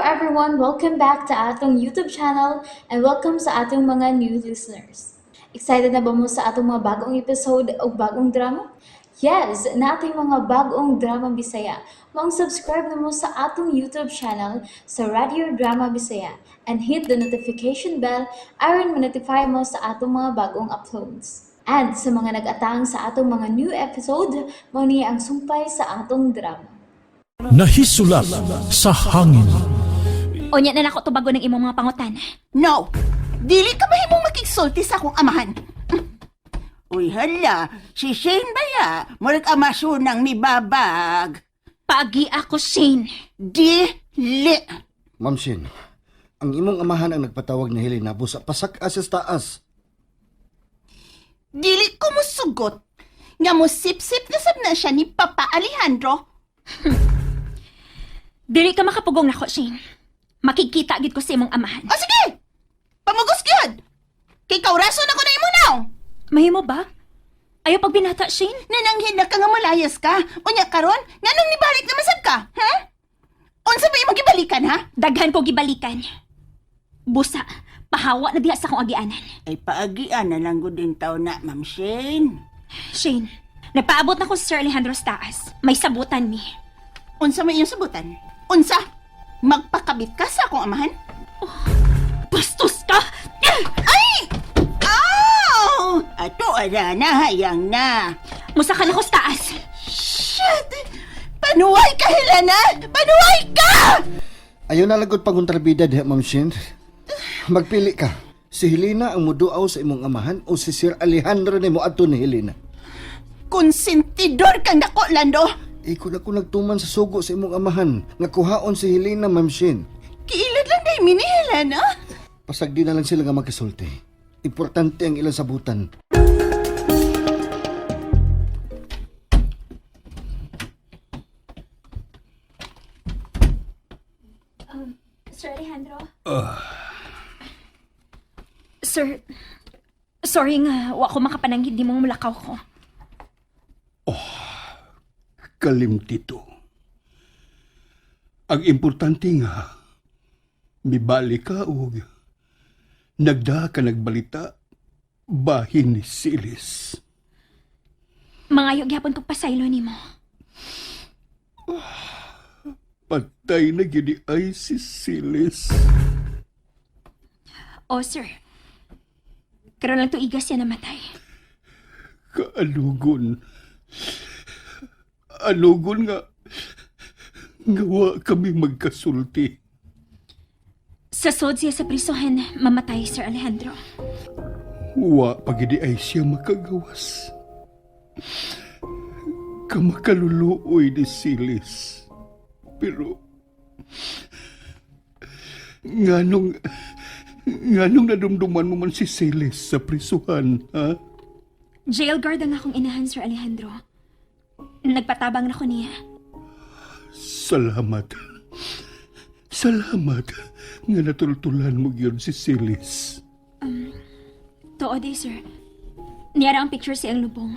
everyone! Welcome back to atong YouTube channel and welcome sa atong mga new listeners. Excited na ba mo sa atong mga bagong episode o bagong drama? Yes, nating mga bagong drama Bisaya. Maong subscribe na mo sa atong YouTube channel sa Radio Drama Bisaya and hit the notification bell aron ma-notify mo sa atong mga bagong uploads. And sa mga nag-atang sa atong mga new episode, mao ni ang sumpay sa atong drama. Nahisulat sa hangin. Unya na nako tubagon ng imong mga pangutana. No! Dili ka mahimong makigsulti sa akong amahan. Uy, hala, si Shane ba ya? Murag amasunang mibabag. Paagi ako, Shane. Dili! Ma'am Shin, ang imong amahan ang nagpatawag ni Helena busa pasak sa taas. Dili ko musugot. Nga mo sip-sip na sab na siya ni Papa Alejandro. Dili ka makapugong nako, Shane. Makikita gid ko sa imong amahan. O sige! Pamugos gyud! Kay kaurason ako na imo now! Mahimo ba? Ayaw pagbinata, Shane. Nananghin na ka nga malayas ka. Unya karon, nganong nibalik na masab ka? Ha? Unsa ba imong gibalikan ha? Daghan ko gibalikan. Busa, pahawa na diha sa akong agianan. Ay paagian na lang gud din taw na, Ma'am Shane. Shane, nagpaabot na ko sa Sir Alejandro sa taas. May sabutan mi. Unsa may iyong sabutan? Unsa? Magpakabit ka sa akong amahan? Bastos ka! Ay! Ow! Ato ara na, hayang na. Musa ka na ko sa taas. Shit! Panuway ka, Helena! Panuway ka! Ayaw na lagod paguntrabida diha, Ma'am Shin. Magpili ka. Si Helena ang muduaw sa imong amahan o si Sir Alejandro ni moadto ni Helena. Konsentidor kang dako, Lando! Iko na ko nagtuman sa sugo sa imong amahan nga kuhaon si Helena, Ma'am Shin. Kiilad lang day mi ni Helena. Pasagdi na lang sila nga magkasulti. Importante ang ilang sabutan. Sir Alejandro? Sir, sorry nga, wa ko makapananghid ni mong mulakaw ko. Kalimtito. Ang importante nga, mibalik ka og nagda ka nagbalita, bahin ni Silis. Mangayo gyapon kog pasaylo nimo. Patay na gini ay si Silis. Oh, sir. Karon lang tuigas siya namatay. Kaalugon. Alugon nga, gawa kami magkasulti. Sa sod siya sa prisuhan, mamatay, Sir Alejandro. Wa pagidi ay siya makagawas. Kamakaluluoy ni Silis. Pero nganong nganong nadumduman mo man si Silis sa prisuhan, ha? Jail guard ang akong inahan, Sir Alejandro. Nagpatabang na ko niya. Salamat. Salamat nga natultulan mo gyud si Silis. Tuod eh, sir. Niyara ang picture sa iyang lubong.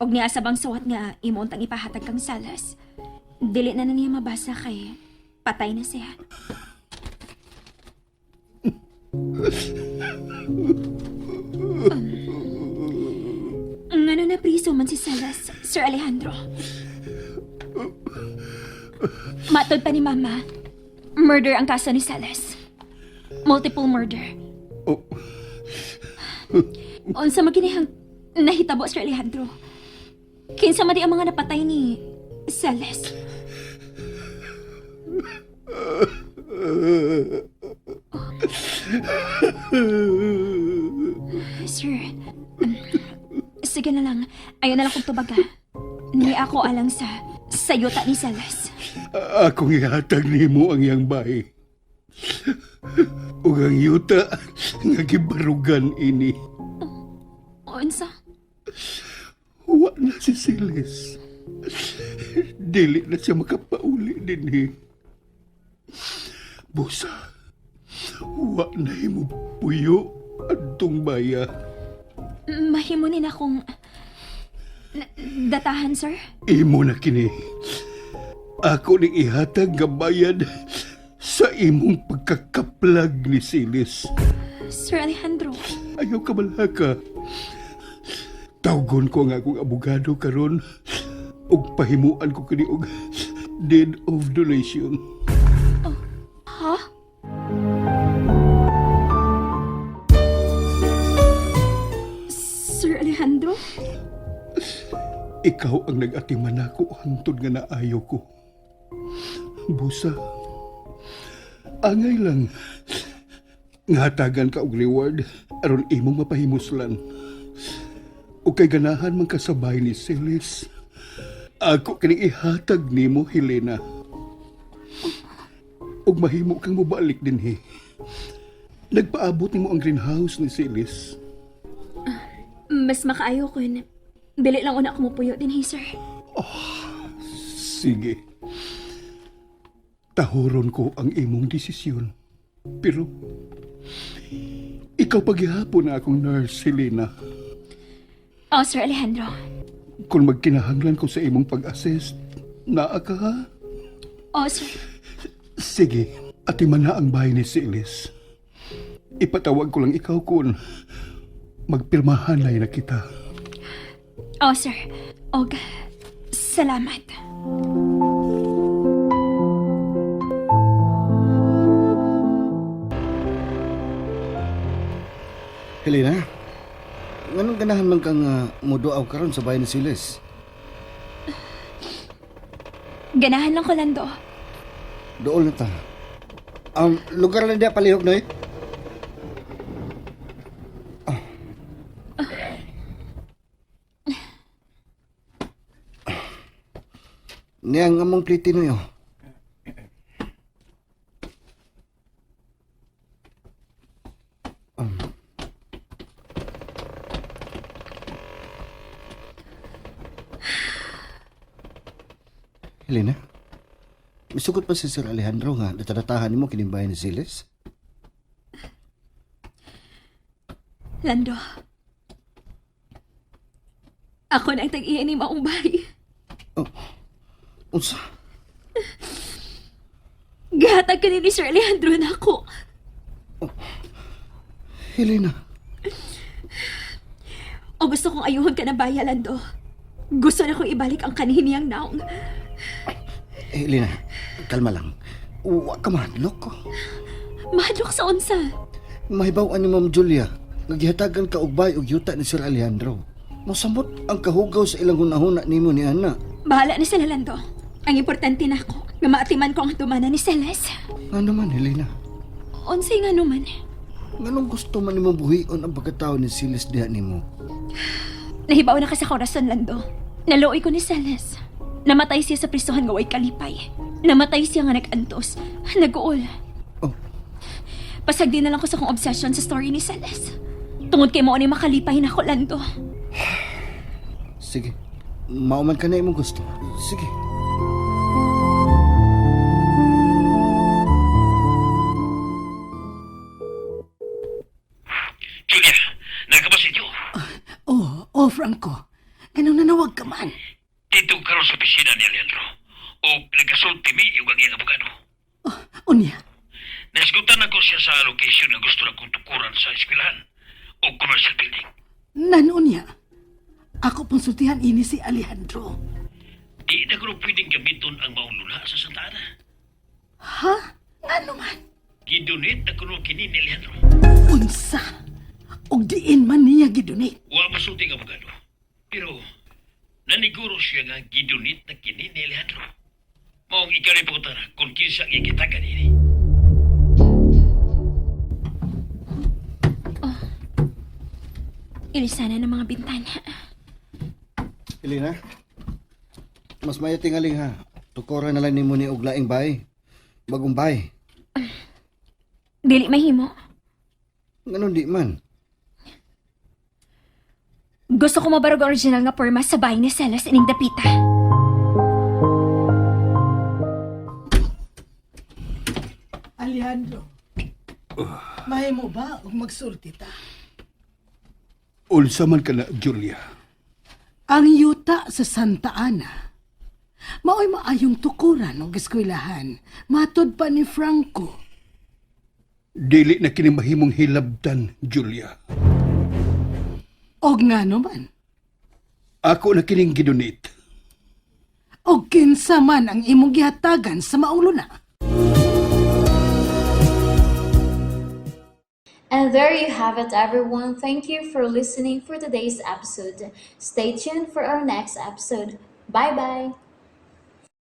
Og niya sa bang suwat nga imo untang ipahatag kang salas. Dili na na niya mabasa kay patay na siya. Ngano na priso man si Salas, Sir Alejandro? Matod pa ni Mama, murder ang kaso ni Salas. Multiple murder. Oh, Unsa maginihang nahitabo, Sir Alejandro? Kinsa man di ang mga napatay ni Celeste? Oh. Sir, sige na lang. Ayaw na lang kong tubaga. Ni ako alang sa sayuta ni Celeste. akong ihatag nimo ang iyang bahay. Ug ang yuta nga gibarugan ini. Unsa? Wa na si Silis. Dili na siya makapauli dinhi. Busa, wa na imo puyo adtong baya. Mahimo ni na akong datahan, sir? Imo na kini. Ako ning ihatag nga bayad Sa imong pagkakaplag ni Silis. Sir Alejandro, Ayaw ka malaka. Tawgon ko ang akong abogado karon ug pahimuan ko kini og deed of donation. Ha? Sir Alejandro? Ikaw ang nag-atiman nako hangtod nga naayo ko. Busa, angay lang. Ngatagan ka og reward aron imong mapahimuslan. O kay ganahan man kasabay ni Celis. Ako kining ihatag nimo, Helena. Ug mahimo kang mobalik dinhi. Nagpaabot nimo ang greenhouse ni Celis. Mas makaayo ko yun. Dili lang una ako mupuyo din, hey, sir. Sige. Tahuron ko ang imong desisyon. Pero, ikaw paghihapon na akong nurse, Helena. Oh, Sir Alejandro. Kung magkinahanglan ko sa imong pag-assist, naa ka ha? Oh, sir. Sige, atiman na ang bahay ni Silis. Ipatawag ko lang ikaw kung magpirmahan na kita. Oh, sir. Og, salamat. Helena, nganong ganahan man kang muduaw karon sa bahay ni Siles? Ganahan lang ko, Lando. Dool na ta. Ang lugar lang diya palihog noy. Ah. Niyang among pliti noy oh. Helena? Misugot pa si Sir Alejandro nga natadatahan nimo kining bahay ni Siles? Lando. Ako na ang tag-iya ni maong bahay. Unsa? Gihatag ka ni Sir Alejandro na ako. Helena, O gusto kong ayuhon ka na baya, Lando. Gusto na kong ibalik ang kaniniyang naong. eh, Helena, kalma lang. Wa ka mahadlok. Mahadlok sa unsa. Mahibaw-an ni Ma'am Julia nga gihatagan ka og bay og yuta ni Sir Alejandro. Mosamot ang kahugaw sa ilang hunahuna nimo ni ana. Bahala na sila, Lando. Ang importante na ako, nga maatiman ko ang tumana ni Celeste. Nga naman, Helena. Unsay nga naman. Nganong gusto man nimo buhion ang pagkatao ni Siles diha nimo? Nahibaw na ka sa korason, Lando. Naluoy ko ni Celeste. Namatay siya sa prisohan nga way kalipay. Namatay siya nga nag-antos. Nag-uol. Oh. Pasag din na lang ko sa kong obsession sa story ni Celeste. Tungod kay mo ni makalipay na ako, Lando. Sige. Mauman ka na imong gusto. Sige. Julia, nagkabas inyo. Oh, oh Franco. Ganun nanawag ka man. Dito karon sa opisina ni Alejandro. O nagkasulti mi yung ang iyang abogado. Oh, unya. Nasgutan ako siya sa location na gusto na kong tukuran sa eskwelahan o commercial building. Nan unya. Ako pong sultihan ini si Alejandro. Di na ko pwedeng gamiton ang maong lula sa Santa Ana. Ha? Ngano man? Gidonate na kuno kini ni Alejandro. Unsa? Og diin man niya gidonate. Wa masulti ang abogado. Pero naniguro siya nga gidonate na kini ni Alejandro. Maong ikaw rin pangutana kung kinsa ang ikitagan ini. Ilisana ng mga bintana. Helena, mas mayo tingaling ha. Tukuran na lang nimo ni og laing bahay. Bagong bahay. Dili mahimo. Nganong di man? Gusto ko mabarog ang original nga forma sa bahay ni Celeste ining dapita. Alejandro. Mahimo ba og magsulti ta? Unsa man ka na, Julia. Ang yuta sa Santa Ana. Maoy maayong tukuran og eskwelahan. Matod pa ni Franco. Dili na kini mahimong hilabtan, Julia. Og ngano man. Ako na kining gidonate. Og kinsa man ang imong gihatagan sa maong luna. And there you have it, everyone. Thank you for listening for today's episode. Stay tuned for our next episode. Bye bye.